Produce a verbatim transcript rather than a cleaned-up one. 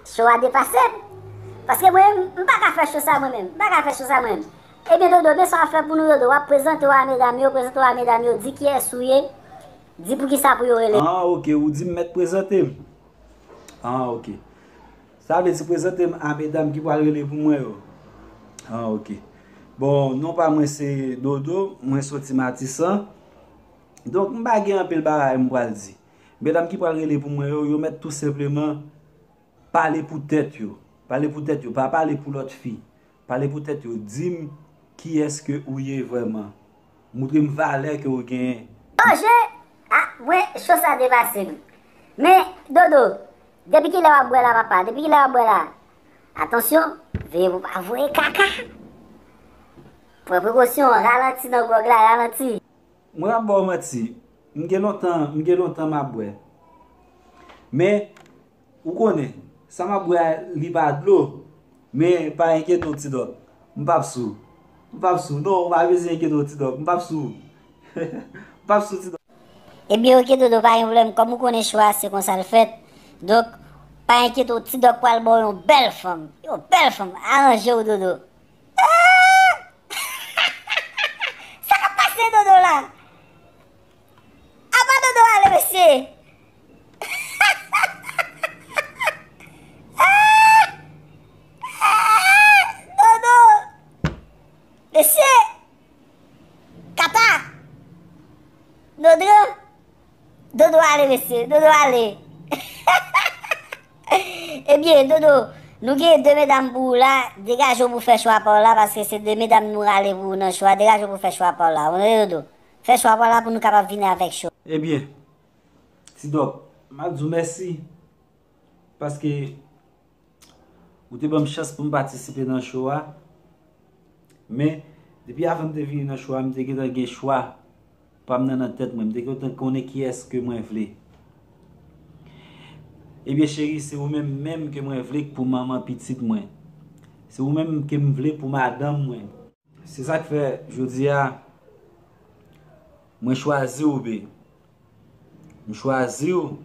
Cho a depase m. Paske mwen menm, m pa ka fè cho sa mwen menm. M pa ka fè cho sa mwen menm. Ebyen, Dodo, men sa w ap fè pou nou, Dodo. W ap prezante w a medam yo, prezante w a medam yo, di kiyès ou ye, di poukisa pou yo rele. Ah, ok, ou di m mèt prezante m. Ah, ok. Sa vle di prezante m a medam ki pral rele pou mwen yo. Ah, ok. Bon, non pa mwen se Dodo, mwen soti Matisan. Donk, m pa gen anpil bagay m pral di. Medam ki pral rele pou mwen yo, yo mèt tou senpleman pale pou tèt yo. Pale pou tèt yo, pa pale pou lòt fi. Pale pou tèt yo. Di m kiyès ke ou ye vrèman. Moutre m valè ke ou genyen. Anje! Ah, mwen, cho sa depase m. Men, Dodo, depi kilè w ap bwè la, papa? Depi kilè w ap bwè la? Atansyon, veye pou w pa voye kaka. Pran prekosyon, ralanti nan gwòg la, ralanti. Mwen ap ba w manti. M gen lontan, m gen lontan m ap bwè. Men, ou konnen, sa m ap bwè a, li pa dlo. Men, pa enkyete w, Ti Dòk. M p ap sou. M p ap sou. Non, ou pa bezwen enkyete w, Ti Dòk. M p ap sou. M p ap sou, Ti Dòk. Ebyen, oke, Dodo, pa gen pwoblèm. Kòm ou konnen cho a, se konsa l fèt. Donk, pa enkyete w, Ti Dòk pral ba w yon bèl fanm. Yon bèl fanm. Aranje w, Dodo. Ah! Sa k ap pase Dodo la? Apa Dodo ale, mesye? Ah! Ah! Dodo! Mesye! Kata! Dodo! Dodo ale, mesye. Dodo ale. Ebyen, Dodo, nou gen de medam pou ou la. Degaje w pou fè chwa pa w la, paske se de medam nou rale pou ou nan cho a. Degaje w pou fè chwa pa w la. Ou tande, Dodo? Fè chwa pa w la pou nou kapab vini avèk cho. Ebyen, Ti Dòk, m ap di w mèsi, paske ou te ban m chans pou m patisipe nan cho a. Men, depi avan m te vini nan cho a, m te gentan gen chwa pa m nan nan tèt mwen. M te gentan konnen kiyès ke mwen vle. Ebyen, cheri, se ou menm menm ke mwen vle pou manman pitit mwen. Se ou menm ke m vle pou madanm mwen. Se sa k fè, jodi a, mwen chwazi w, bae. M chwazi w